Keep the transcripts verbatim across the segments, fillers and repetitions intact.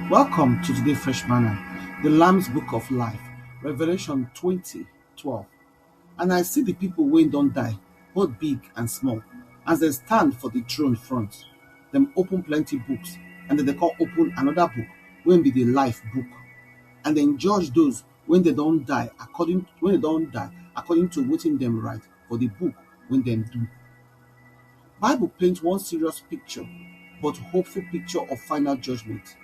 Welcome to today Fresh Manna, the Lamb's Book of Life, Revelation twenty twelve. And I see the people wey don die, both big and small, as dem stand for the throne front. Dem open plenty books, and dem dey come open another book, wey be the life book. And dem judge those wey dem don die according wey dem don die according to wetin dem write for the book wey dem do. Bible paint one serious picture, but hopeful picture of final judgment.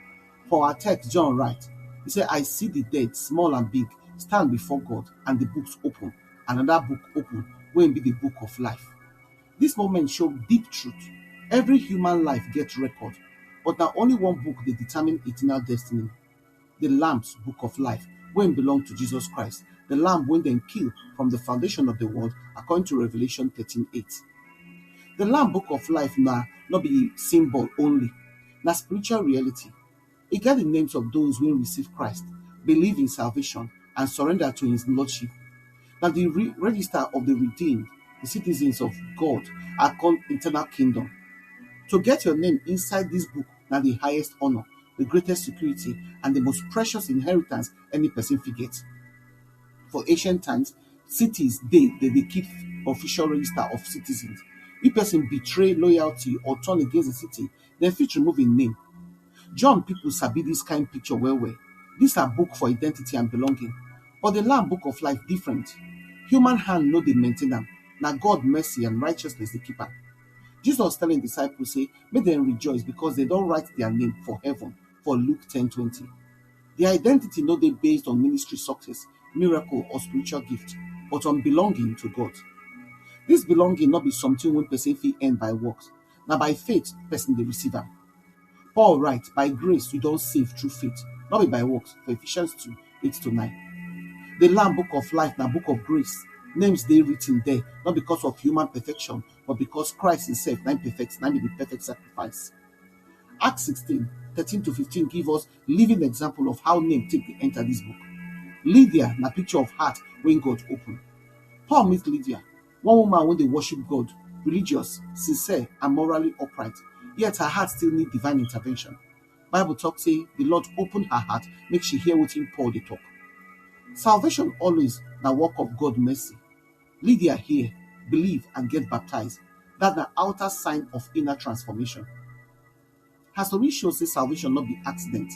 For our text, John write, he say, "I see the dead, small and big, stand before God, and the books open. Another book open, wey be the book of life." This moment show deep truth. Every human life get record, but na only one book dey determine eternal destiny. The Lamb's Book of Life, wey belong to Jesus Christ, the Lamb wey dem kill from the foundation of the world, according to Revelation thirteen eight. The Lamb Book of Life na no be symbol only, na spiritual reality. E get the names of those wey receive Christ, believe in salvation, and surrender to his lordship. Na the re- register of the redeemed, the citizens of God, and eternal kingdom. To get your name inside this book na the highest honor, the greatest security, and the most precious inheritance any person fit get. For ancient times, cities dey dey dey keep official register of citizens. If person betray loyalty or turn against the city, dem fit remove im name. John people sabi this kind picture well well. This na book for identity and belonging. But the Lamb Book of Life different. Human hand no dey maintain am. Na God mercy and righteousness dey keep am. Jesus tell im disciples say make dem rejoice because dem don write their name for heaven, for Luke ten twenty. Their identity no dey based on ministry success, miracle, or spiritual gift, but on belonging to God. This belonging no be something wey person fit earn by works. Na by faith person dey receive am. Paul write, "By grace you don save through faith, not be by works," for Ephesians two eight to nine. The Lamb Book of Life na book of grace. Names dey written there, not because of human perfection, but because Christ himself na im perfect, na im be the perfect sacrifice. Acts sixteen thirteen to fifteen give us living example of how name take dey enter this book. Lydia na picture of heart wey God open. Paul meet Lydia, one woman wey dey worship God, religious, sincere, and morally upright, yet her heart still need divine intervention. Bible talk say the Lord open her heart make she hear wetin Paul dey talk. Salvation always na work of God mercy. Lydia hear, believe, and get baptized. That na outer sign of inner transformation. Her story show say salvation no be accident.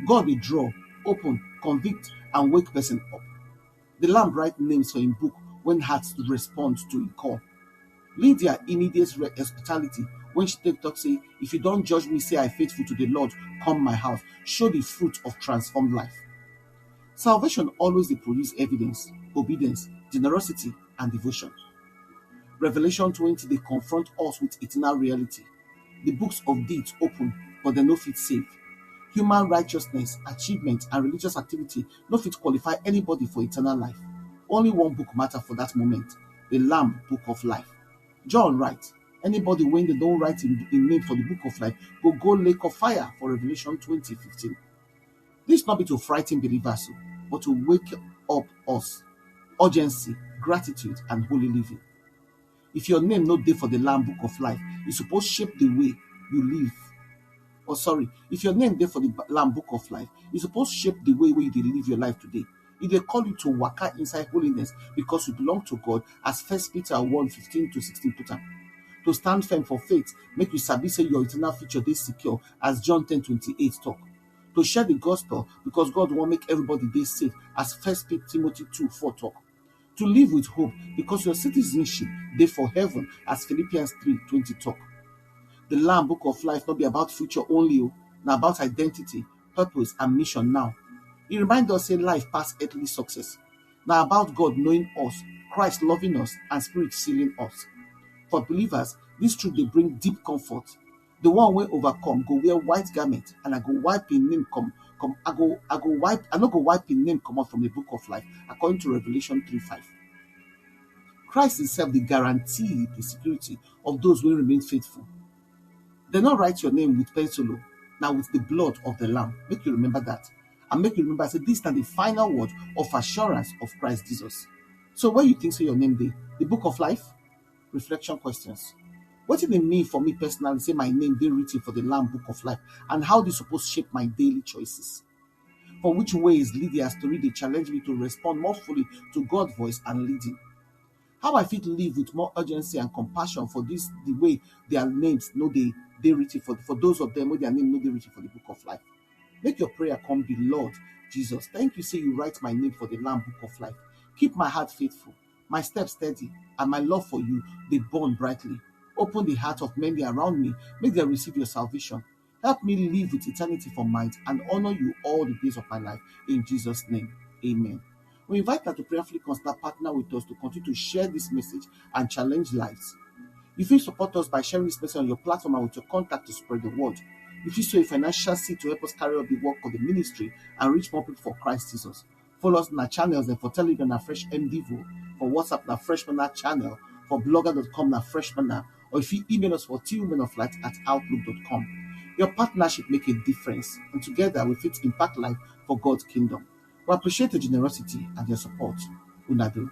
God dey draw, open, convict, and wake person up. The Lamb write names for im book when hearts respond to im call. Lydia immediate re- hospitality when she take talk say, "If you don judge me say I faithful to the Lord, come my house," show the fruit of transformed life. Salvation always dey produce evidence, obedience, generosity, and devotion. Revelation twenty dey confront us with eternal reality. The books of deeds open, but dem no fit save. Human righteousness, achievement, and religious activity no fit qualify anybody for eternal life. Only one book matter for that moment, the Lamb Book of Life. John write, "Anybody wey dem don write im im name for the book of life go go lake of fire," for Revelation twenty fifteen. This no be to frighten believers o, but to wake up us. Urgency, gratitude, and holy living. If your name no dey for the Lamb Book of Life, e suppose shape the way you live. Oh, sorry, if your name dey for the Lamb Book of Life, e suppose shape the way wey you dey live your life today. E dey call you to waka inside holiness because you belong to God, as First Peter one fifteen to sixteen put am. To stand firm for faith, make you sabi say your eternal future dey secure, as John ten twenty eight talk. To share the gospel because God wan make everybody dey safe, as First Timothy two four talk. To live with hope because your citizenship dey for heaven, as Philippians three twenty talk. The Lamb Book of Life no be about future only o, na about identity, purpose, and mission now. E remind us say life pass earthly success. Na about God knowing us, Christ loving us, and Spirit sealing us. For believers, this truth dey bring deep comfort. The one wey overcome go wear white garment, and I go wipe im name come come I go I go wipe I no go wipe im name comot from the book of life, according to Revelation three five. Christ himself dey guarantee the security of those wey remain faithful. Dem no write your name with pencil o, na with the blood of the lamb. Make you remember that. And make you remember say this na the final word of assurance of Christ Jesus. So where you think say your name dey? The book of life? Reflection questions. Wetin e mean for me personally say my name dey written for the Lamb Book of Life, and how this suppose shape my daily choices? For which ways Lydia's story dey challenge me to respond more fully to God's voice and leading? How I fit live with more urgency and compassion for this, the way their names no dey dey written for, for those of them wey their name no dey written for the Book of Life? Make your prayer come be, Lord Jesus, thank you say you write my name for the Lamb Book of Life. Keep my heart faithful, my steps steady, and my love for you dey burn brightly. Open the heart of many around me, make dem receive your salvation. Help me live with eternity for mind and honor you all the days of my life. In Jesus' name, amen. We invite una to prayerfully consider partner with us to continue to share this message and challenge lives. You fit support us by sharing this message on your platform and with your contact to spread the word. You fit sow a financial seed to help us carry out the work of the ministry and reach more people for Christ Jesus. Follow us on our channels dem for Telegram na Fresh M Devo, for WhatsApp na Fresh Manna Channel, for blogger dot com na Fresh Manna, or you fit email us for T U Men of Light at outlook dot com. Your partnership make a difference, and together we fit impact life for God's kingdom. We appreciate your generosity and your support. Una do.